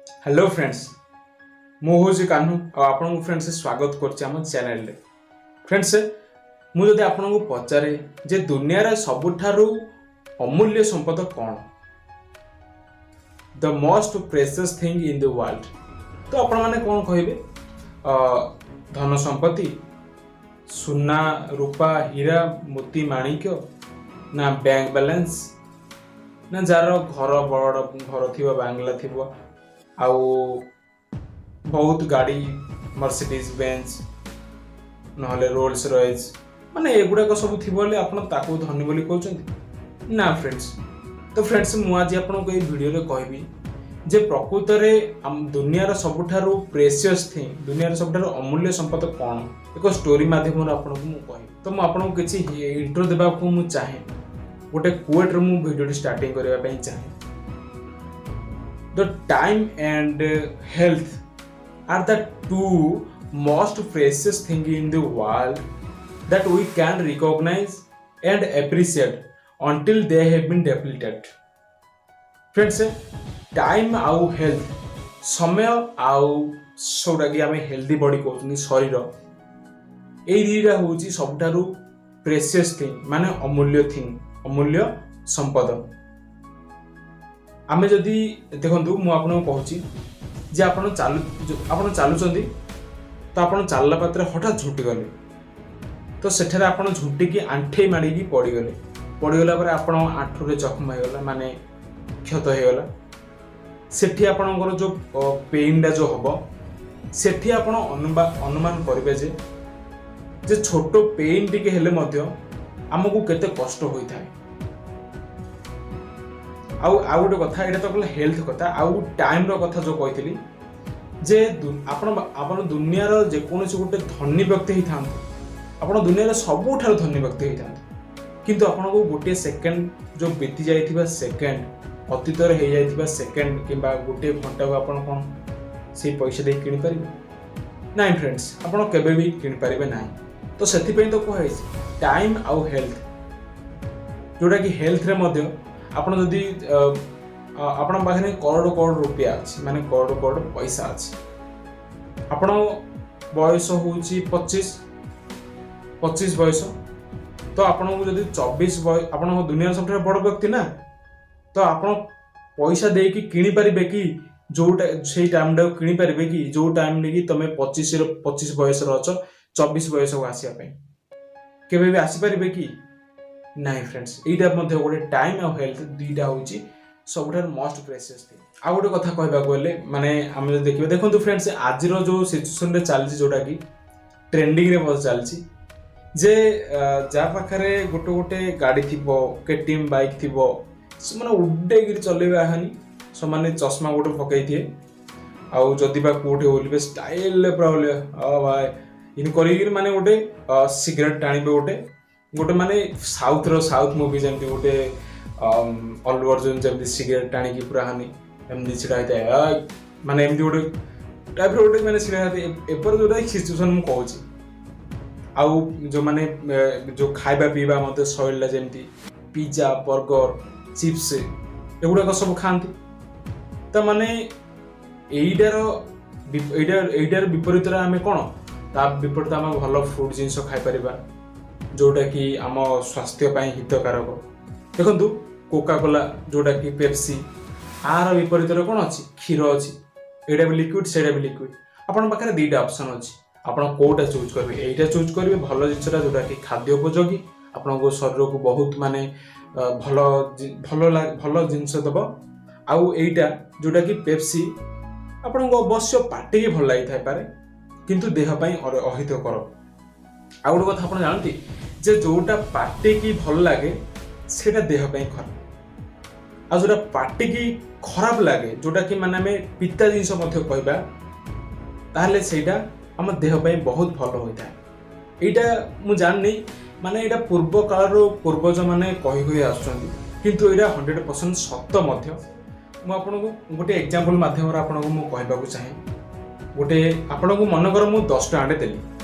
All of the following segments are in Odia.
ହ୍ୟାଲୋ ଫ୍ରେଣ୍ଡସ୍, ମୁଁ ହେଉଛି କାହ୍ନୁ ଆଉ ଆପଣଙ୍କୁ ଫ୍ରେଣ୍ଡସ୍ ସ୍ୱାଗତ କରୁଛି ଆମ ଚ୍ୟାନେଲରେ। ଫ୍ରେଣ୍ଡସ୍, ମୁଁ ଯଦି ଆପଣଙ୍କୁ ପଚାରେ ଯେ ଦୁନିଆର ସବୁଠାରୁ ଅମୂଲ୍ୟ ସମ୍ପଦ କ'ଣ, the most precious thing in the world, ତ ଆପଣମାନେ କ'ଣ କହିବେ? ଧନ ସମ୍ପତ୍ତି, ସୁନା, ରୂପା, ହୀରା, ମୋତି, ମାଣିକ୍ୟ, ନା ବ୍ୟାଙ୍କ ବାଲାନ୍ସ, ନା ଯାହାର ଘର, ବଡ଼ ଘର ଥିବ, ବାଙ୍ଗଲା ଥିବ ଆଉ ବହୁତ ଗାଡ଼ି, ମର୍ସିଡିଜ୍ ବେଞ୍ଚ ନହେଲେ ରୋଲ୍ସ ରଏଜ୍, ମାନେ ଏଗୁଡ଼ାକ ସବୁ ଥିବ ହେଲେ ଆପଣ ତାକୁ ଧନୀ ବୋଲି କହୁଛନ୍ତି ନା ଫ୍ରେଣ୍ଡସ୍? ତ ଫ୍ରେଣ୍ଡସ୍, ମୁଁ ଆଜି ଆପଣଙ୍କୁ ଏଇ ଭିଡ଼ିଓରେ କହିବି ଯେ ପ୍ରକୃତରେ ଆମ ଦୁନିଆର ସବୁଠାରୁ ପ୍ରେସିୟସ୍ ଥିଙ୍ଗ, ଦୁନିଆର ସବୁଠାରୁ ଅମୂଲ୍ୟ ସମ୍ପଦ କ'ଣ, ଏକ ଷ୍ଟୋରି ମାଧ୍ୟମରେ ଆପଣଙ୍କୁ ମୁଁ କହିବି। ତ ମୁଁ ଆପଣଙ୍କୁ କିଛି ଇଣ୍ଟ୍ରୋ ଦେବାକୁ ମୁଁ ଚାହେଁ। ଗୋଟେ କୋଟ୍‌ରୁ ମୁଁ ଭିଡ଼ିଓଟି ଷ୍ଟାର୍ଟିଂ କରିବା ପାଇଁ ଚାହେଁ। The time and health are the two most precious thing in the world that we can recognize and appreciate until they have been depleted. Friends, time ଆଉ ହେଲ୍ଥ, ସମୟ ଆଉ ଯେଉଁଟାକି ଆମେ ହେଲ୍ଦି ବଡି କହୁଛନ୍ତି, ଶରୀର, ଏଇ ଦୁଇଟା ହେଉଛି ସବୁଠାରୁ ପ୍ରେସିୟସ୍ ଥିଙ୍ଗ, ମାନେ ଅମୂଲ୍ୟ ଥିଙ୍ଗ, ଅମୂଲ୍ୟ ସମ୍ପଦ। ଆମେ ଯଦି ଦେଖନ୍ତୁ, ମୁଁ ଆପଣଙ୍କୁ କହୁଛି ଯେ ଆପଣ ଚାଲୁଛନ୍ତି ତ ଆପଣ ଚାଲିଲା ମାତ୍ରେ ହଠାତ୍ ଝୁଣ୍ଟି ଗଲେ। ତ ସେଠାରେ ଆପଣ ଝୁଣ୍ଟିକି ଆଣ୍ଠେଇ ମାଡ଼ିକି ପଡ଼ିଗଲେ। ପଡ଼ିଗଲା ପରେ ଆପଣ ଆଣ୍ଠୁରେ ଜଖମ ହେଇଗଲା, ମାନେ କ୍ଷତ ହେଇଗଲା। ସେଠି ଆପଣଙ୍କର ଯେଉଁ ପେନ୍ଟା ଯେଉଁ ହବ, ସେଠି ଆପଣ ଅନୁମାନ କରିବେ ଯେ ଛୋଟ ପେନ୍ ଟିକେ ହେଲେ ମଧ୍ୟ ଆମକୁ କେତେ କଷ୍ଟ ହୋଇଥାଏ। ଆଉ ଆଉ ଗୋଟେ କଥା, ଏଇଟା ତ ଗଲା ହେଲ୍ଥ କଥା। ଆଉ ଟାଇମ୍ର କଥା ଯେଉଁ କହିଥିଲି ଯେ ଆପଣ ଦୁନିଆର ଯେକୌଣସି ଗୋଟେ ଧନୀ ବ୍ୟକ୍ତି ହେଇଥାନ୍ତୁ, ଆପଣ ଦୁନିଆର ସବୁଠାରୁ ଧନୀ ବ୍ୟକ୍ତି ହେଇଥାନ୍ତୁ, କିନ୍ତୁ ଆପଣଙ୍କୁ ଗୋଟିଏ ସେକେଣ୍ଡ, ଯେଉଁ ବିତି ଯାଇଥିବା ସେକେଣ୍ଡ, ଅତୀତରେ ହେଇଯାଇଥିବା ସେକେଣ୍ଡ କିମ୍ବା ଗୋଟିଏ ଘଣ୍ଟାକୁ ଆପଣ କ'ଣ ସେଇ ପଇସା ଦେଇ କିଣିପାରିବେ? ନାଇଁ ଫ୍ରେଣ୍ଡସ୍, ଆପଣ କେବେ ବି କିଣିପାରିବେ ନାହିଁ। ତ ସେଥିପାଇଁ ତ କୁହାଯାଇଛି ଟାଇମ୍ ଆଉ ହେଲ୍ଥ, ଯେଉଁଟାକି ହେଲ୍ଥରେ ମଧ୍ୟ ଆପଣ ଯଦି ଅ, ଅ, ଆପଣଙ୍କ ପାଖରେ କରୋଡ଼ କରୋଡ଼ ରୁପିଆ ଅଛି, ମାନେ କରୋଡ଼ କରୋଡ଼ ପଇସା ଅଛି, ଆପଣ ବୟସ ହେଉଛି 25 25 ବୟସ, ତ ଆପଣଙ୍କୁ ଯଦି 24 ବୟ, ଆପଣଙ୍କ ଦୁନିଆର ସବୁଠାରୁ ବଡ଼ ବ୍ୟକ୍ତି ନା, ତ ଆପଣ ପଇସା ଦେଇକି କିଣିପାରିବେ କି ଯୋଉଟା, ସେଇ ଟାଇମ୍ଟାକୁ କିଣିପାରିବେ କି, ଯୋଉ ଟାଇମ୍ ନେଇକି ତମେ 25 ବୟସର ଅଛ, 24 ବୟସକୁ ଆସିବା ପାଇଁ କେବେ ବି ଆସିପାରିବେ କି? ନାହିଁ ଫ୍ରେଣ୍ଡସ୍। ଏଇଟା ମଧ୍ୟ ଗୋଟେ ଟାଇମ୍ ଆଉ ହେଲ୍ଥ ଦୁଇଟା ହେଉଛି ସବୁଠାରୁ ମଷ୍ଟ ପ୍ରେସିୟସ୍ ଥିଙ୍ଗ। ଆଉ ଗୋଟେ କଥା କହିବାକୁ ଗଲେ, ମାନେ ଆମେ ଯଦି ଦେଖିବା, ଦେଖନ୍ତୁ ଫ୍ରେଣ୍ଡସ୍, ଆଜିର ଯୋଉ ସିଚୁଏସନରେ ଚାଲିଛି, ଯୋଉଟାକି ଟ୍ରେଣ୍ଡିଂରେ ମଧ୍ୟ ଚାଲିଛି ଯେ ଯାହା ପାଖରେ ଗୋଟେ ଗୋଟେ ଗାଡ଼ି ଥିବ, କେଟିଏମ୍ ବାଇକ୍ ଥିବ, ସେମାନେ ଉଡେଇକିରି ଚଲେଇବେ ଆହାନି। ସେମାନେ ଚଷମା ଗୋଟେ ପକେଇଥିବେ ଆଉ ଯଦି ବା କୋଉଠି ଓହ୍ଲିବେ, ଷ୍ଟାଇଲରେ ପୁରା ଓହ୍ଲିବେ, ଭାଇ ଇନି କରିକିରି, ମାନେ ଗୋଟେ ସିଗାରେଟ୍ ଟାଣିବେ, ଗୋଟେ ଗୋଟେ ମାନେ ସାଉଥର ସାଉଥ ମୁଭି ଯେମିତି ଗୋଟେ ଅଲ୍ଲୁ ଅର୍ଜୁନ ଯେମିତି ସିଗାରେଟ୍ ଟାଣିକି ପୁରା ହାନି ଏମିତି ଛିଡ଼ା ହେଇଥାଏ, ମାନେ ଏମିତି ଗୋଟେ ଟାଇପ୍ର ଗୋଟେ ମାନେ ଛିଡ଼ା ହେଇଥାଏ। ଏପରି ଯୋଉଟା ସିଚୁଏସନ୍ ମୁଁ କହୁଛି। ଆଉ ଯୋଉମାନେ ଯୋଉ ଖାଇବା ପିଇବା ମଧ୍ୟ ଶୈଳୀଟା ଯେମିତି ପିଜା, ବର୍ଗର, ଚିପ୍ସ ଏଗୁଡ଼ାକ ସବୁ ଖାଆନ୍ତି। ତା ମାନେ ଏଇଟାର ବିପରୀତରେ ଆମେ କ'ଣ? ତା ବିପରୀତ ଆମେ ଭଲ ଫୁଡ୍ ଜିନିଷ ଖାଇପାରିବା, ଯୋଉଟାକି ଆମ ସ୍ୱାସ୍ଥ୍ୟ ପାଇଁ ହିତକାରକ। ଦେଖନ୍ତୁ, କୋକା କୋଲା ଯୋଉଟାକି ପେପ୍ସି, ଆର ବିପରୀତରେ କ'ଣ ଅଛି? କ୍ଷୀର ଅଛି। ଏଇଟା ବି ଲିକ୍ୱିଡ, ସେଇଟା ବି ଲିକ୍ୱିଡ। ଆପଣଙ୍କ ପାଖରେ ଦୁଇଟା ଅପସନ୍ ଅଛି। ଆପଣ କୋଉଟା ଚୁଜ୍ କରିବେ? ଏଇଟା ଚୁଜ୍ କରିବେ, ଭଲ ଜିନିଷଟା, ଯୋଉଟାକି ଖାଦ୍ୟ ଉପଯୋଗୀ, ଆପଣଙ୍କ ଶରୀରକୁ ବହୁତ ମାନେ ଭଲ ଜିନିଷ ଦେବ। ଆଉ ଏଇଟା ଯୋଉଟାକି ପେପ୍ସି, ଆପଣଙ୍କୁ ଅବଶ୍ୟ ପାଟିକି ଭଲ ଲାଗିଥାଇପାରେ, କିନ୍ତୁ ଦେହ ପାଇଁ ଅହିତକର। ଆଉ ଗୋଟେ କଥା ଆପଣ ଜାଣନ୍ତି ଯେ ଯୋଉଟା ପାଟିକି ଭଲ ଲାଗେ, ସେଇଟା ଦେହ ପାଇଁ ଖରାପ। ଆଉ ଯୋଉଟା ପାଟିକି ଖରାପ ଲାଗେ, ଯୋଉଟାକି ମାନେ ଆମେ ପିତା ଜିନିଷ ମଧ୍ୟ କହିବା, ତାହେଲେ ସେଇଟା ଆମ ଦେହ ପାଇଁ ବହୁତ ଭଲ ହୋଇଥାଏ। ଏଇଟା ମୁଁ ଜାଣିନି, ମାନେ ଏଇଟା ପୂର୍ବ କାଳରୁ ପୂର୍ବଜମାନେ କହି କହି ଆସୁଛନ୍ତି, କିନ୍ତୁ ଏଇଟା 100% ସତ ମଧ୍ୟ। ମୁଁ ଆପଣଙ୍କୁ ଗୋଟେ ଏକ୍ଜାମ୍ପଲ ମାଧ୍ୟମରେ ଆପଣଙ୍କୁ ମୁଁ କହିବାକୁ ଚାହେଁ। ଗୋଟେ ଆପଣଙ୍କୁ ମନେକର ମୁଁ 10 ଟଙ୍କାଟେ ଦେଲି,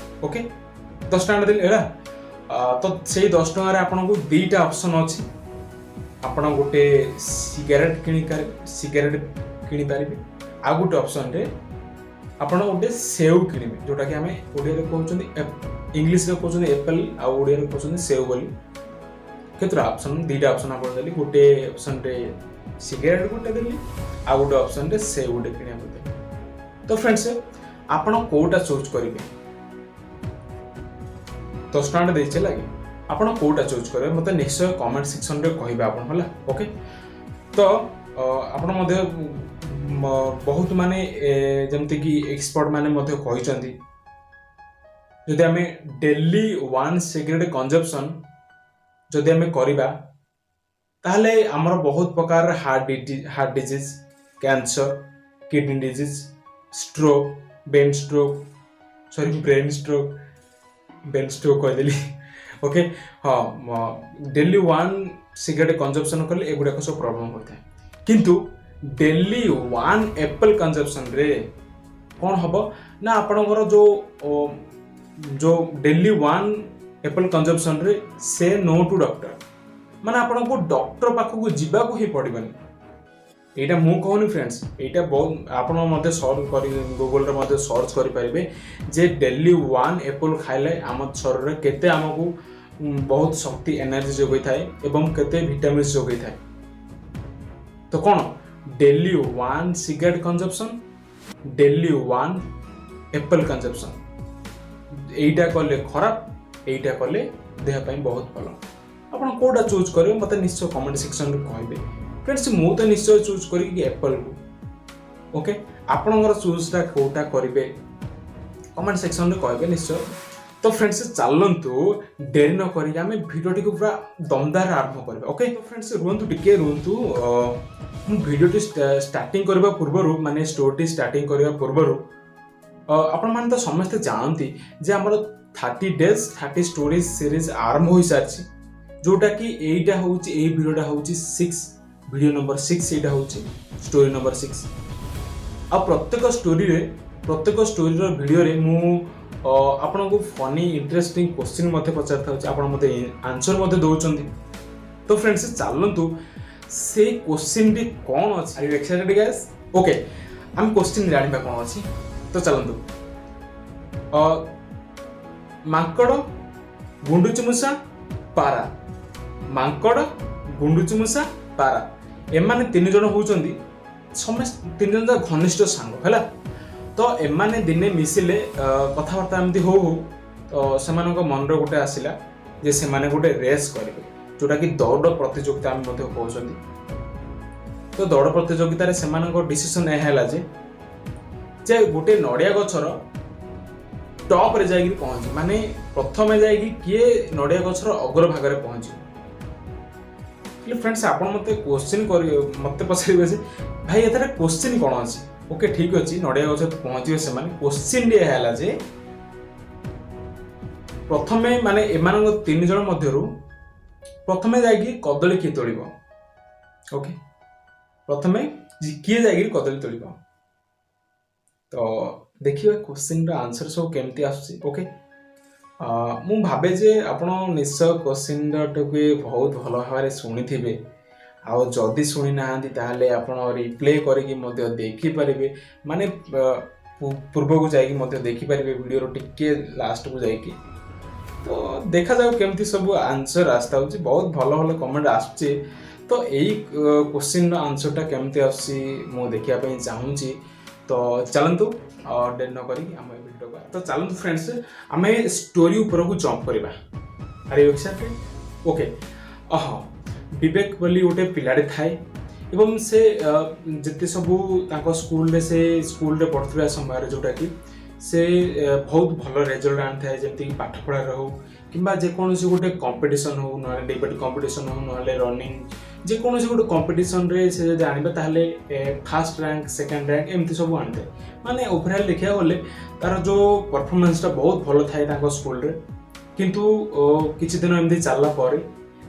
ଓକେ, 10 ଟଙ୍କାଟେ ଦେଲି ହେଲା। ତ ସେଇ 10 ଟଙ୍କାରେ ଆପଣଙ୍କୁ ଦୁଇଟା ଅପସନ୍ ଅଛି। ଆପଣ ଗୋଟେ ସିଗାରେଟ୍ କିଣିପାରିବେ। ଆଉ ଗୋଟେ ଅପସନ୍ରେ ଆପଣ ଗୋଟେ ସେଉ କିଣିବେ, ଯେଉଁଟାକି ଆମେ ଓଡ଼ିଆରେ କହୁଛନ୍ତି, ଇଂଲିଶରେ କହୁଛନ୍ତି ଏପଲ୍ ଆଉ ଓଡ଼ିଆରେ କହୁଛନ୍ତି ସେଉ ବୋଲି। କେତେଟା ଅପସନ୍? ଦୁଇଟା ଅପସନ୍ ଆପଣ ଦେଲି। ଗୋଟେ ଅପସନ୍ରେ ସିଗାରେଟ୍ ଗୋଟେ ଦେଲି, ଆଉ ଗୋଟେ ଅପସନ୍ରେ ସେଉ ଗୋଟେ କିଣିବାକୁ ଦେଲି। ତ ଫ୍ରେଣ୍ଡସ୍, ଆପଣ କୋଉଟା ଚୁଜ୍ କରିବେ? 10 ଟଙ୍କାଟେ ଦେଇଛି, ହେଲା କି? ଆପଣ କୋଉଟା ଚୁଜ୍ କରିବେ, ମୋତେ ନିଶ୍ଚୟ କମେଣ୍ଟ ସେକ୍ସନରେ କହିବେ ଆପଣ, ହେଲା? ଓକେ, ତ ଆପଣ ମଧ୍ୟ ବହୁତ ମାନେ ଯେମିତିକି ଏକ୍ସପର୍ଟ ମାନେ ମଧ୍ୟ କହିଛନ୍ତି, ଯଦି ଆମେ ଡେଲି ୱାନ୍ ସିଗାରେଟ୍ କନଜମ୍ପସନ୍ ଯଦି ଆମେ କରିବା, ତାହେଲେ ଆମର ବହୁତ ପ୍ରକାର heart disease, cancer, kidney disease, stroke, brain stroke, sorry, brain stroke, brain stroke କହିଦେଲି। ଓକେ, ହଁ, ଡେଲି ୱାନ୍ ସିଗାରେଟ୍ କନଜମ୍ପସନ୍ କଲେ ଏଗୁଡ଼ାକ ସବୁ ପ୍ରୋବ୍ଲେମ୍ ହୋଇଥାଏ। କିନ୍ତୁ ଡେଲି ୱାନ୍ ଏପଲ୍ କନଜମ୍ପସନ୍ରେ କ'ଣ ହେବ ନା, ଆପଣଙ୍କର ଯେଉଁ ଡେଲି ୱାନ୍ ଏପଲ୍ କନଜମ୍ପସନ୍ରେ ସେ ନୋ ଟୁ ଡକ୍ଟର, ମାନେ ଆପଣଙ୍କୁ ଡକ୍ଟର ପାଖକୁ ଯିବାକୁ ହିଁ ପଡ଼ିବନି। ଏଇଟା ମୁଁ କହୁନି ଫ୍ରେଣ୍ଡସ୍, ଏଇଟା ବହୁତ ଆପଣ ମଧ୍ୟ ସର୍ଚ୍ଚ କରି, ଗୁଗଲରେ ମଧ୍ୟ ସର୍ଚ୍ଚ କରିପାରିବେ ଯେ ଡେଲି ୱାନ୍ ଏପଲ୍ ଖାଇଲେ ଆମ ଶରୀରରେ କେତେ ଆମକୁ ବହୁତ ଶକ୍ତି, ଏନର୍ଜି ଯୋଗାଇଥାଏ ଏବଂ କେତେ ଭିଟାମିନ୍ସ ଯୋଗାଇଥାଏ। ତ କ'ଣ daily one cigarette consumption, daily one apple consumption, ଏଇଟା କଲେ ଖରାପ, ଏଇଟା କଲେ ଦେହ ପାଇଁ ବହୁତ ଭଲ। ଆପଣ କୋଉଟା ଚୁଜ୍ କରିବେ, ମୋତେ ନିଶ୍ଚୟ କମେଣ୍ଟ ସେକ୍ସନରେ କହିବେ। ଫ୍ରେଣ୍ଡସ୍, ମୁଁ ତ ନିଶ୍ଚୟ ଚୁଜ୍ କରିବି ଏପଲ୍କୁ। ଓକେ, ଆପଣଙ୍କର ଚୁଜ୍ଟା କୋଉଟା କରିବେ, କମେଣ୍ଟ ସେକ୍ସନରେ କହିବେ ନିଶ୍ଚୟ। ତ ଫ୍ରେଣ୍ଡସ୍, ଚାଲନ୍ତୁ, ଡେରି ନ କରିକି ଆମେ ଭିଡ଼ିଓଟିକୁ ପୁରା ଦମଦାର ଆରମ୍ଭ କରିବା। ଓକେ, ତ ଫ୍ରେଣ୍ଡସ୍, ରୁହନ୍ତୁ, ଟିକେ ରୁହନ୍ତୁ। ମୁଁ ଭିଡ଼ିଓଟି ଷ୍ଟାର୍ଟିଂ କରିବା ପୂର୍ବରୁ, ମାନେ ଷ୍ଟୋରିଟି ଷ୍ଟାର୍ଟିଂ କରିବା ପୂର୍ବରୁ, ଆପଣମାନେ ତ ସମସ୍ତେ ଜାଣନ୍ତି ଯେ ଆମର 30 days 30 stories series ଆରମ୍ଭ ହୋଇସାରିଛି, ଯୋଉଟାକି ଏଇଟା ହେଉଛି, ଏଇ ଭିଡ଼ିଓଟା ହେଉଛି 6, ଭିଡ଼ିଓ ନମ୍ବର 6। ଏଇଟା ହେଉଛି ଷ୍ଟୋରି ନମ୍ବର 6। ଆଉ ପ୍ରତ୍ୟେକ ଷ୍ଟୋରିରେ, ପ୍ରତ୍ୟେକ ଷ୍ଟୋରିର ଭିଡ଼ିଓରେ ମୁଁ ଆପଣଙ୍କୁ ଫନି, ଇଣ୍ଟରେଷ୍ଟିଂ କୋଶ୍ଚିନ୍ ମଧ୍ୟ ପଚାରିଥାଉଛି, ଆପଣ ମୋତେ ଆନ୍ସର ମଧ୍ୟ ଦେଉଛନ୍ତି। ତ ଫ୍ରେଣ୍ଡସ୍, ଚାଲନ୍ତୁ, ସେଇ କୋଶ୍ଚିନ୍ଟି କ'ଣ ଅଛି? Are you excited, guys? Okay, ଆମେ କୋଶ୍ଚିନ୍ ଜାଣିବା କ'ଣ ଅଛି। ତ ଚାଲନ୍ତୁ। ମାଙ୍କଡ଼, ଗୁଣ୍ଡୁଚି ମୂଷା, ପାରା। ମାଙ୍କଡ଼, ଗୁଣ୍ଡୁଚି ମୂଷା, ପାରା, ଏମାନେ ତିନି ଜଣ ହେଉଛନ୍ତି ସମସ୍ତେ ତିନି ଜଣ ଯାକ ଘନିଷ୍ଠ ସାଙ୍ଗ, ହେଲା? ତ ଏମାନେ ଦିନେ ମିଶିଲେ, କଥାବାର୍ତ୍ତା ଏମିତି ହଉ ହଉ ତ ସେମାନଙ୍କ ମନରେ ଗୋଟେ ଆସିଲା ଯେ ସେମାନେ ଗୋଟେ ରେସ୍ କରିବେ, ଯୋଉଟାକି ଦୌଡ଼ ପ୍ରତିଯୋଗିତା ଆମେ ମଧ୍ୟ କହୁଛନ୍ତି। ତ ଦୌଡ଼ ପ୍ରତିଯୋଗିତାରେ ସେମାନଙ୍କ ଡିସିସନ ଏହା ହେଲା ଯେ ଗୋଟେ ନଡ଼ିଆ ଗଛର ଟପରେ ଯାଇକି ପହଞ୍ଚି, ମାନେ ପ୍ରଥମେ ଯାଇକି କିଏ ନଡ଼ିଆ ଗଛର ଅଗ୍ରଭାଗରେ ପହଞ୍ଚିବ। ହେଲେ ଫ୍ରେଣ୍ଡସ୍, ଆପଣ ମୋତେ କୋଶ୍ଚିନ୍ କରି ମୋତେ ପଚାରିବେ ଯେ ଭାଇ, ଏଥିରେ କୋଶ୍ଚିନ୍ କ'ଣ ଅଛି? ଓକେ, ଠିକ୍ ଅଛି, ନଡ଼ିଆ ଗଛ ପହଞ୍ଚିବେ ସେମାନେ। କୋଶ୍ଚିନ୍ଟି ଏହା ହେଲା ଯେ ପ୍ରଥମେ, ମାନେ ଏମାନଙ୍କ ତିନି ଜଣ ମଧ୍ୟରୁ ପ୍ରଥମେ ଯାଇକି କଦଳୀ କିଏ ତୋଳିବ? ଓକେ, ପ୍ରଥମେ କିଏ ଯାଇକିରି କଦଳୀ ତୋଳିବ? ତ ଦେଖିବା କୋଶ୍ଚିନ୍ର ଆନ୍ସର ସବୁ କେମିତି ଆସୁଛି। ଓକେ, ମୁଁ ଭାବେ ଯେ ଆପଣ ନିଶ୍ଚୟ କୋଶ୍ଚିନ୍ଟାକୁ ବହୁତ ଭଲ ଭାବରେ ଶୁଣିଥିବେ। ଆଉ ଯଦି ଶୁଣି ନାହାନ୍ତି, ତାହେଲେ ଆପଣ ରିପ୍ଲେ କରିକି ମଧ୍ୟ ଦେଖିପାରିବେ, ମାନେ ପୂର୍ବକୁ ଯାଇକି ମଧ୍ୟ ଦେଖିପାରିବେ, ଭିଡ଼ିଓର ଟିକେ ଲାଷ୍ଟକୁ ଯାଇକି। ତ ଦେଖାଯାଉ କେମିତି ସବୁ ଆନ୍ସର ଆସିଥାଉଛି। ବହୁତ ଭଲ ଭଲ କମେଣ୍ଟ ଆସୁଛି। ତ ଏଇ କୋଶ୍ଚିନ୍ର ଆନ୍ସରଟା କେମିତି ଆସୁଛି, ମୁଁ ଦେଖିବା ପାଇଁ ଚାହୁଁଛି। ତ ଚାଲନ୍ତୁ, ଡେରି ନ କରିକି ଆମ ଏ ଭିଡ଼ିଓକୁ, ତ ଚାଲନ୍ତୁ ଫ୍ରେଣ୍ଡସ୍, ଆମେ ଷ୍ଟୋରି ଉପରକୁ ଜମ୍ପ କରିବା। Are you excited? Okay. ହଁ, ବିବେକ ବୋଲି ଗୋଟେ ପିଲାଟେ ଥାଏ ଏବଂ ସେ ଯେତେ ସବୁ ତାଙ୍କ ସ୍କୁଲରେ, ସେ ସ୍କୁଲରେ ପଢ଼ୁଥିବା ସମୟରେ ଯୋଉଟାକି ସେ ବହୁତ ଭଲ ରେଜଲ୍ଟ ଆଣିଥାଏ, ଯେମିତିକି ପାଠପଢ଼ାରେ ହଉ କିମ୍ବା ଯେକୌଣସି ଗୋଟେ କମ୍ପିଟିସନ୍ ହଉ, ନହେଲେ ଡିବେଟ୍ କମ୍ପିଟିସନ୍ ହଉ, ନହେଲେ ରନିଂ, ଯେକୌଣସି ଗୋଟେ କମ୍ପିଟିସନ୍ରେ ସେ ଯଦି ଆଣିବେ, ତାହେଲେ ଫାର୍ଷ୍ଟ ରାଙ୍କ, ସେକେଣ୍ଡ ରାଙ୍କ ଏମିତି ସବୁ ଆଣିଥାଏ। ମାନେ ଓଭରଅଲ୍ ଦେଖିବାକୁ ଗଲେ ତାର ଯେଉଁ ପରଫର୍ମାନ୍ସଟା ବହୁତ ଭଲ ଥାଏ ତାଙ୍କ ସ୍କୁଲରେ। କିନ୍ତୁ କିଛି ଦିନ ଏମିତି ଚାଲିଲା ପରେ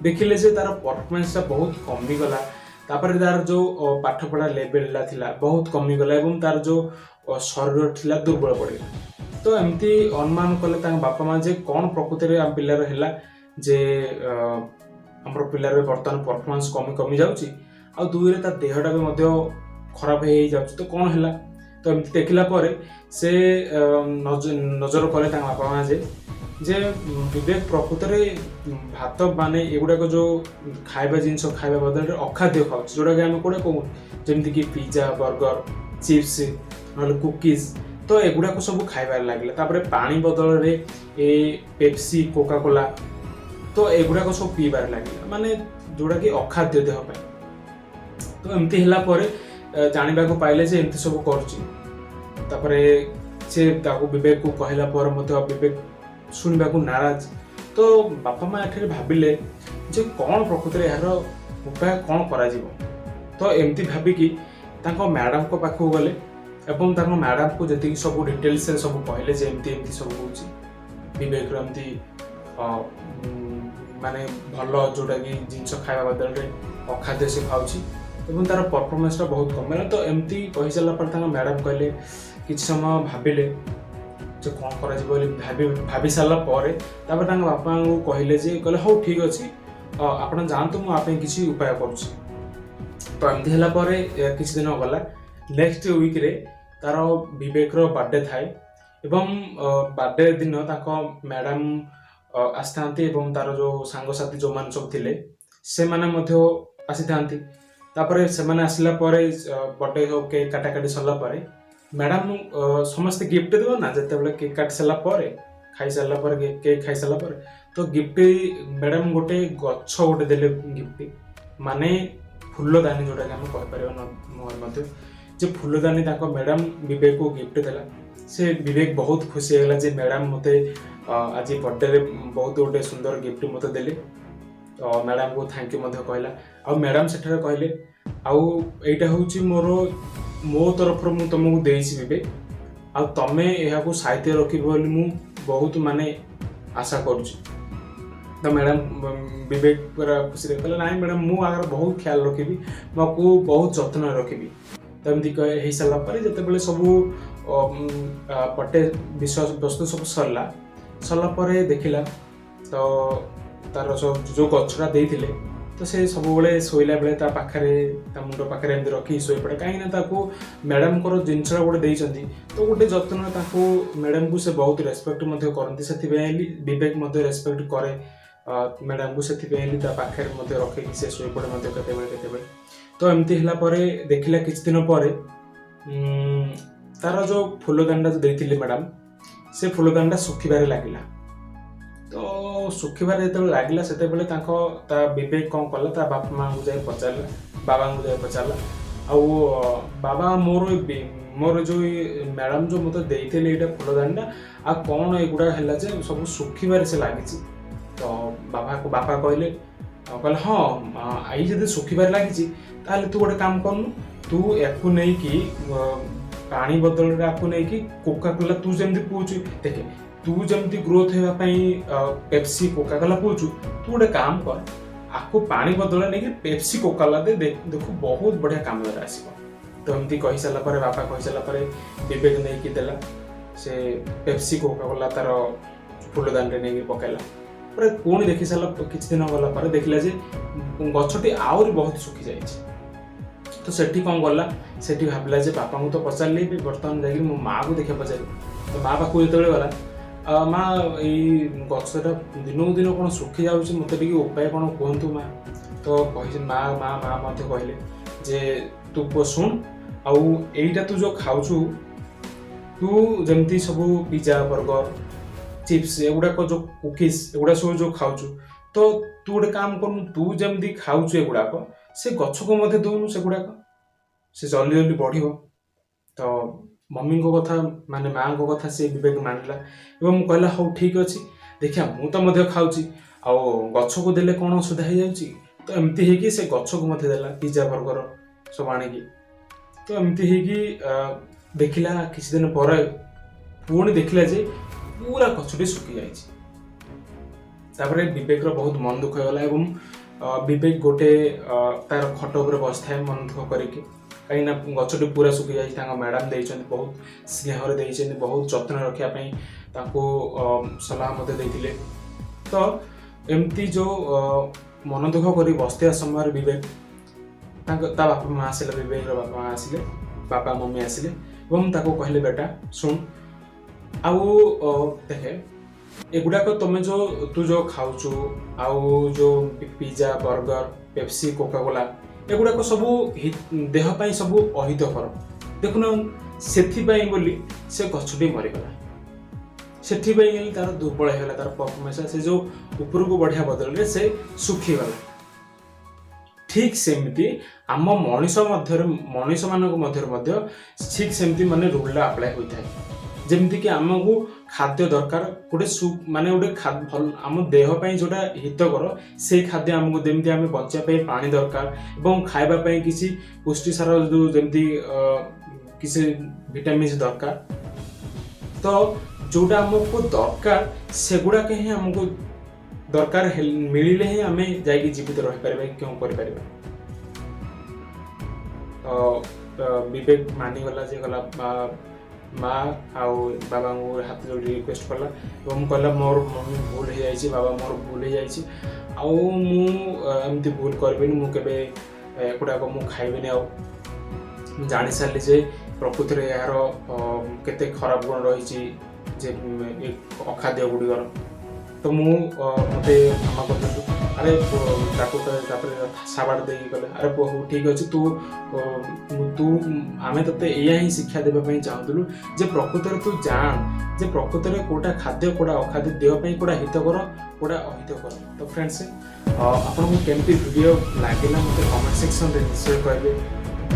ଦେଖିଲେ ଯେ ତାର ପରଫର୍ମାନ୍ସଟା ବହୁତ କମିଗଲା। ତାପରେ ତାର ଯେଉଁ ପାଠପଢ଼ା ଲେଭେଲଟା ଥିଲା, ବହୁତ କମିଗଲା ଏବଂ ତାର ଯେଉଁ ଶରୀର ଥିଲା, ଦୁର୍ବଳ ପଡ଼ିଗଲା। ତ ଏମିତି ଅନୁମାନ କଲେ ତାଙ୍କ ବାପା ମା ଯେ କ'ଣ ପ୍ରକୃତିରେ ଆମ ପିଲାର ହେଲା ଯେ ଆମର ପିଲାର ବର୍ତ୍ତମାନ ପରଫର୍ମାନ୍ସ କମି କମି ଯାଉଛି, ଆଉ ଦୁଇରେ ତା ଦେହଟା ବି ମଧ୍ୟ ଖରାପ ହେଇଯାଉଛି। ତ କ'ଣ ହେଲା? ଏମିତି ଦେଖିଲା ପରେ ସେ ନଜର କଲେ ତାଙ୍କ ବାପା ମା ଯେ ଯେ ବିବେକ ପ୍ରକୃତରେ ଭାତ ମାନେ ଏଗୁଡ଼ାକ ଯେଉଁ ଖାଇବା ଜିନିଷ ଖାଇବା ବଦଳରେ ଅଖାଦ୍ୟ ଖାଉଛି, ଯେଉଁଟାକି ଆମେ କେଉଁଟା କହୁ ଯେମିତିକି ପିଜା, ବର୍ଗର, ଚିପ୍ସ ନହେଲେ କୁକିଜ୍, ତ ଏଗୁଡ଼ାକ ସବୁ ଖାଇବାରେ ଲାଗିଲା। ତାପରେ ପାଣି ବଦଳରେ ଏ ପେପ୍ସି, କୋକାକୋଲା, ତ ଏଗୁଡ଼ାକ ସବୁ ପିଇବାରେ ଲାଗିଲା, ମାନେ ଯେଉଁଟାକି ଅଖାଦ୍ୟ ଦେହ ପାଇଁ। ତ ଏମିତି ହେଲା ପରେ ଜାଣିବାକୁ ପାଇଲେ ଯେ ଏମିତି ସବୁ କରୁଛି। ତାପରେ ସେ ତାକୁ ବିବେକକୁ କହିଲା ପରେ ମଧ୍ୟ ବିବେକ ଶୁଣିବାକୁ ନାରାଜ। ତ ବାପା ମା ଏଠାରେ ଭାବିଲେ ଯେ କ'ଣ ପ୍ରକୃତରେ ଏହାର ଉପାୟ କ'ଣ କରାଯିବ। ତ ଏମିତି ଭାବିକି ତାଙ୍କ ମ୍ୟାଡ଼ାମଙ୍କ ପାଖକୁ ଗଲେ ଏବଂ ତାଙ୍କ ମ୍ୟାଡ଼ାମକୁ ଯେତିକି ସବୁ ଡିଟେଲ୍ସରେ ସବୁ କହିଲେ ଯେ ଏମିତି ଏମିତି ସବୁ ହେଉଛି, ବିବେକର ଏମିତି ମାନେ ଭଲ ଯେଉଁଟାକି ଜିନିଷ ଖାଇବା ବଦଳରେ ଅଖାଦ୍ୟ ସେ ଖାଉଛି ଏବଂ ତାର ପରଫର୍ମାନ୍ସଟା ବହୁତ କମ୍ ହେଲା। ତ ଏମିତି କହିସାରିଲା ପରେ ତାଙ୍କ ମ୍ୟାଡ଼ାମ କହିଲେ, କିଛି ସମୟ ଭାବିଲେ ଯେ କ'ଣ କରାଯିବ ବୋଲି ଭାବି ସାରିଲା ପରେ ତାପରେ ତାଙ୍କ ବାପାଙ୍କୁ କହିଲେ ଯେ କହିଲେ ହଉ ଠିକ୍ ଅଛି, ଆପଣ ଯାଆନ୍ତୁ, ମୁଁ ଆ ପାଇଁ କିଛି ଉପାୟ କରୁଛି। ତ ଏମିତି ହେଲା ପରେ କିଛି ଦିନ ଗଲା। ନେକ୍ସଟ ୱିକ୍ରେ ତାର ବିବେକର ବାର୍ଥଡେ ଥାଏ ଏବଂ ବାର୍ଥଡେ ଦିନ ତାଙ୍କ ମ୍ୟାଡ଼ାମ ଆସିଥାନ୍ତି ଏବଂ ତାର ଯେଉଁ ସାଙ୍ଗସାଥି ଯେଉଁମାନେ ସବୁ ଥିଲେ ସେମାନେ ମଧ୍ୟ ଆସିଥାନ୍ତି। ତାପରେ ସେମାନେ ଆସିଲା ପରେ ବର୍ଥଡେ ହଉ କେକ୍ କାଟାକାଟି ସରିଲା ପରେ ମ୍ୟାଡ଼ାମ ସମସ୍ତେ ଗିଫ୍ଟ ଦେବ ନା, ଯେତେବେଳେ କେକ୍ କାଟି ସାରିଲା ପରେ ଖାଇସାରିଲା ପରେ କେକ୍ ଖାଇସାରିଲା ପରେ ତ ଗିଫ୍ଟ ମ୍ୟାଡ଼ାମ ଗୋଟେ ଗଛ ଗୋଟେ ଦେଲେ ଗିଫ୍ଟ, ମାନେ ଫୁଲଦାନୀ ଯେଉଁଟାକି ଆମେ କହିପାରିବା ମଧ୍ୟ ଯେ ଫୁଲଦାନୀ ତାଙ୍କ ମ୍ୟାଡ଼ାମ ବିବେକକୁ ଗିଫ୍ଟ ଦେଲା। ସେ ବିବେକ ବହୁତ ଖୁସି ହେଇଗଲା ଯେ ମ୍ୟାଡ଼ାମ ମୋତେ ଆଜି ବର୍ଥଡେରେ ବହୁତ ଗୋଟେ ସୁନ୍ଦର ଗିଫ୍ଟ ମୋତେ ଦେଲେ। ତ ମ୍ୟାଡ଼ାମକୁ thank you ମଧ୍ୟ କହିଲା। ଆଉ ମ୍ୟାଡ଼ାମ ସେଠାରେ କହିଲେ ଆଉ ଏଇଟା ହେଉଛି ମୋ ତରଫରୁ ମୁଁ ତୁମକୁ ଦେଇଛି ବିବେକ, ଆଉ ତମେ ଏହାକୁ ସାଇତି ରଖିବ ବୋଲି ମୁଁ ବହୁତ ମାନେ ଆଶା କରୁଛି। ତ ମ୍ୟାଡ଼ାମ ବିବେକ ପୁରା ଖୁସିରେ କହିଲେ ନାଇଁ ମ୍ୟାଡ଼ାମ, ମୁଁ ଆଗରେ ବହୁତ ଖ୍ୟାଲ ରଖିବି, ମୁଁ ଆକୁ ବହୁତ ଯତ୍ନରେ ରଖିବି। ତ ଏମିତି ହେଇସାରିଲା ପରେ ଯେତେବେଳେ ସବୁ ପଟେ ବିଷୟ ବସ୍ତୁ ସବୁ ସରିଲା, ସରିଲା ପରେ ଦେଖିଲା ତ ତାର ସବୁ ଯେଉଁ ଗଛଟା ଦେଇଥିଲେ ତ ସେ ସବୁବେଳେ ଶୋଇଲା ବେଳେ ତା ପାଖରେ ତା ମୁଣ୍ଡ ପାଖରେ ଏମିତି ରଖିକି ଶୋଇପଡ଼େ, କାହିଁକିନା ତାକୁ ମ୍ୟାଡ଼ାମଙ୍କର ଜିନିଷଟା ଗୋଟେ ଦେଇଛନ୍ତି ତ ଗୋଟେ ଯତ୍ନ ତାକୁ ମ୍ୟାଡ଼ାମକୁ ସେ ବହୁତ ରେସପେକ୍ଟ ମଧ୍ୟ କରନ୍ତି, ସେଥିପାଇଁ ବିବେକ ମଧ୍ୟ ରେସପେକ୍ଟ କରେ ମ୍ୟାଡ଼ାମକୁ, ସେଥିପାଇଁ ତା ପାଖରେ ମଧ୍ୟ ରଖିକି ସେ ଶୋଇପଡ଼େ ମଧ୍ୟ କେତେବେଳେ କେତେବେଳେ। ତ ଏମିତି ହେଲା ପରେ ଦେଖିଲା କିଛି ଦିନ ପରେ ତାର ଯେଉଁ ଫୁଲଦାନୀଟା ଯେଉଁ ଦେଇଥିଲେ ମ୍ୟାଡ଼ାମ, ସେ ଫୁଲଦାନୀଟା ଶୁଖିବାରେ ଲାଗିଲା। ତ ଶୁଖିବାରେ ଯେତେବେଳେ ଲାଗିଲା ସେତେବେଳେ ତା ବିବେକ କ'ଣ କଲା, ତା ବାପା ମାଆଙ୍କୁ ଯାଇ ପଚାରିଲା, ବାବାଙ୍କୁ ଯାଇ ପଚାରିଲା, ଆଉ ବାବା ମୋର ଯେଉଁ ମ୍ୟାଡ଼ାମ ଯେଉଁ ମୋତେ ଦେଇଥିଲେ ଏଇଟା ଫୁଲଦାନୀଟା, ଆଉ କ'ଣ ଏଗୁଡ଼ା ହେଲା ଯେ ସବୁ ଶୁଖିବାରେ ସେ ଲାଗିଛି। ତ ବାପା କହିଲେ, କହିଲେ ହଁ ଏଇ ଯଦି ଶୁଖିବାରେ ଲାଗିଛି ତାହେଲେ ତୁ ଗୋଟେ କାମ କରୁନୁ, ତୁ ୟାକୁ ନେଇକି ପାଣି ବଦଳରେ ୟାକୁ ନେଇକି କୋକାକୋଲା ତୁ ଯେମିତି ପିଉଛୁ, ଦେଖେ ତୁ ଯେମିତି ଗ୍ରୋଥ୍ ହେବା ପାଇଁ ପେପ୍ସି କୋକାକୋଲା ପିଉଛୁ, ତୁ ଗୋଟେ କାମ କର ଆକୁ ପାଣି ବଦଳରେ ନେଇକି ପେପ୍ସି କୋକାକୋଲା ଦେ, ଦେଖୁ ବହୁତ ବଢ଼ିଆ କାମରେ ଆସିବ। ତ ଏମିତି କହିସାରିଲା ପରେ ବାପା କହିସାରିଲା ପରେ ବିବେକ ନେଇକି ଦେଲା ସେ ପେପ୍ସି କୋକାକୋଲା ତାର ଫୁଲଦାନୀରେ ନେଇକି ପକାଇଲା। ପରେ ପୁଣି ଦେଖି ସାରିଲା କିଛି ଦିନ ଗଲା ପରେ ଦେଖିଲା ଯେ ଗଛଟି ଆହୁରି ବହୁତ ଶୁଖିଯାଇଛି। ତ ସେଠି କ'ଣ କଲା, ସେଠି ଭାବିଲା ଯେ ବାପାଙ୍କୁ ତ ପଚାରିଲି ବି, ବର୍ତ୍ତମାନ ଯାଇକି ମୋ ମାଆକୁ ଦେଖିବା ପଚାରିବି। ତ ମା ପାଖକୁ ଯେତେବେଳେ ଗଲା, ମା ଏଇ ଗଛଟା ଦିନକୁ ଦିନ କ'ଣ ଶୁଖିଯାଉଛି, ମୋତେ ଟିକେ ଉପାୟ କ'ଣ କୁହନ୍ତୁ ମା। ତ କହି ମା ମା ମା ମଧ୍ୟ କହିଲେ ଯେ ତୁ ପୁଅ ଶୁଣ, ଆଉ ଏଇଟା ତୁ ଯେଉଁ ଖାଉଛୁ, ତୁ ଯେମିତି ସବୁ ପିଜା, ବର୍ଗର, ଚିପ୍ସ ଏଗୁଡ଼ାକ ଯେଉଁ କୁକିଜ୍ ଏଗୁଡ଼ା ସବୁ ଯେଉଁ ଖାଉଛୁ, ତ ତୁ ଗୋଟେ କାମ କରୁନୁ, ତୁ ଯେମିତି ଖାଉଛୁ ଏଗୁଡ଼ାକ ସେ ଗଛକୁ ମଧ୍ୟ ଦଉନୁ ସେଗୁଡ଼ାକ, ସେ ଜଲ୍ଦି ଜଲ୍ଦି ବଢ଼ିବ। ତ ମମିଙ୍କ କଥା ମାନେ ମାଆଙ୍କ କଥା ସେ ବିବେକ ମାନିଲା ଏବଂ କହିଲା ହଉ ଠିକ୍ ଅଛି, ଦେଖିବା ମୁଁ ତ ମଧ୍ୟ ଖାଉଛି, ଆଉ ଗଛକୁ ଦେଲେ କ'ଣ ଅସୁବିଧା ହେଇଯାଉଛି। ତ ଏମିତି ହେଇକି ସେ ଗଛକୁ ମଧ୍ୟ ଦେଲା ପିଜା, ବର୍ଗର ସବୁ ଆଣିକି। ତ ଏମିତି ହେଇକି ଦେଖିଲା କିଛି ଦିନ ପରେ ପୁଣି ଦେଖିଲା ଯେ ପୁରା ଗଛଟି ଶୁଖିଯାଇଛି। ତାପରେ ବିବେକର ବହୁତ ମନ ଦୁଃଖ ହେଇଗଲା ଏବଂ ବିବେକ ଗୋଟେ ତାର ଖଟ ଉପରେ ବସିଥାଏ ମନ ଦୁଃଖ କରିକି, କାହିଁକିନା ଗଛଟି ପୁରା ଶୁଖିଯାଇଛି। ତାଙ୍କ ମ୍ୟାଡ଼ାମ ଦେଇଛନ୍ତି, ବହୁତ ସ୍ନେହରେ ଦେଇଛନ୍ତି, ବହୁତ ଯତ୍ନ ରଖିବା ପାଇଁ ତାଙ୍କୁ ସଲାହ ମଧ୍ୟ ଦେଇଥିଲେ। ତ ଏମିତି ଯେଉଁ ମନ ଦୁଃଖ କରି ବସିଥିବା ସମୟରେ ବିବେକ ତା ବାପା ମା ଆସିଲେ, ବିବେକର ବାପା ମା ଆସିଲେ, ବାପା ମମି ଆସିଲେ। ଏବଂ ତାକୁ କହିଲେ, ବେଟା ଶୁଣ, ଆଉ ଦେଖେ, ଏଗୁଡ଼ାକ ତମେ ଯେଉଁ ତୁ ଯେଉଁ ଖାଉଛୁ ଆଉ ଯେଉଁ ପିଜା, ବର୍ଗର, ପେପ୍ସି, କୋକାକୋଲା, ଏଗୁଡ଼ାକ ସବୁ ଦେହ ପାଇଁ ସବୁ ଅହିତକର। ଦେଖୁନ, ସେଥିପାଇଁ ବୋଲି ସେ ଗଛଟି ମରିଗଲା। ସେଥିପାଇଁ ବୋଲି ତାର ଦୁର୍ବଳ ହେଇଗଲା, ତାର ପରଫର୍ମାନ୍ସ, ସେ ଯେଉଁ ଉପରକୁ ବଢ଼ିବା ବଦଳରେ ସେ ଶୁଖିଗଲା। ଠିକ୍ ସେମିତି ଆମ ମଣିଷ ମଧ୍ୟରେ, ମଣିଷମାନଙ୍କ ମଧ୍ୟରେ ମଧ୍ୟ ଠିକ୍ ସେମିତି ମାନେ ରୁଲଟା ଆପ୍ଲାଏ ହୋଇଥାଏ। ଯେମିତିକି ଆମକୁ ଖାଦ୍ୟ ଦରକାର, ଗୋଟେ ମାନେ ଗୋଟେ ଭଲ ଆମ ଦେହ ପାଇଁ ଯେଉଁଟା ହିତକର ସେଇ ଖାଦ୍ୟ ଆମକୁ, ଯେମିତି ଆମେ ବଞ୍ଚିବା ପାଇଁ ପାଣି ଦରକାର ଏବଂ ଖାଇବା ପାଇଁ କିଛି ପୁଷ୍ଟିସାର, ଯେଉଁ ଯେମିତି କିଛି ଭିଟାମିନ୍ସ ଦରକାର। ତ ଯେଉଁଟା ଆମକୁ ଦରକାର, ସେଗୁଡ଼ାକ ହିଁ ଆମକୁ ଦରକାର ମିଳିଲେ ହିଁ ଆମେ ଯାଇକି ଜୀବିତ ରହିପାରିବା କି କେଉଁ କରିପାରିବା। ତ ବିବେକ ମାନିଗଲା ଯେ ଗଲା ମା ଆଉ ବାବାଙ୍କୁ ହାତ ଯୋଡ଼ି ରିକ୍ୱେଷ୍ଟ କଲା ଏବଂ କହିଲା, ମୋର ମମି ଭୁଲ ହେଇଯାଇଛି, ବାବା ମୋର ଭୁଲ ହେଇଯାଇଛି, ଆଉ ମୁଁ ଏମିତି ଭୁଲ କରିବିନି, ମୁଁ କେବେ ଏଗୁଡ଼ାକ ମୁଁ ଖାଇବିନି। ଆଉ ମୁଁ ଜାଣିସାରିଲି ଯେ ପ୍ରକୃତିରେ ଏହାର କେତେ ଖରାପ ଗୁଣ ରହିଛି ଯେ ଏ ଅଖାଦ୍ୟ ଗୁଡ଼ିକର। ତ ମୁଁ ମୋତେ କ୍ଷମା କରିଦିଅନ୍ତୁ। ଆରେ ତାକୁ ତାପରେ ସାବାଡ଼ ଦେଇକି କହିଲେ, ଆରେ ପୁଅ, ହଉ ଠିକ୍ ଅଛି, ତୁ ଆମେ ତୋତେ ଏଇଆ ହିଁ ଶିକ୍ଷା ଦେବା ପାଇଁ ଚାହୁଁଥିଲୁ ଯେ ପ୍ରକୃତରେ ତୁ ଜାଣ ଯେ ପ୍ରକୃତରେ କୋଉଟା ଖାଦ୍ୟ, କୋଉଟା ଅଖାଦ୍ୟ, ଦେହ ପାଇଁ କୋଉଟା ହିତକର, କୋଉଟା ଅହିତକର। ତ ଫ୍ରେଣ୍ଡସ୍, ଆପଣଙ୍କୁ କେମିତି ଭିଡ଼ିଓ ଲାଗିଲା ମୋତେ କମେଣ୍ଟ ସେକ୍ସନରେ ନିଶ୍ଚୟ କହିବେ। ତ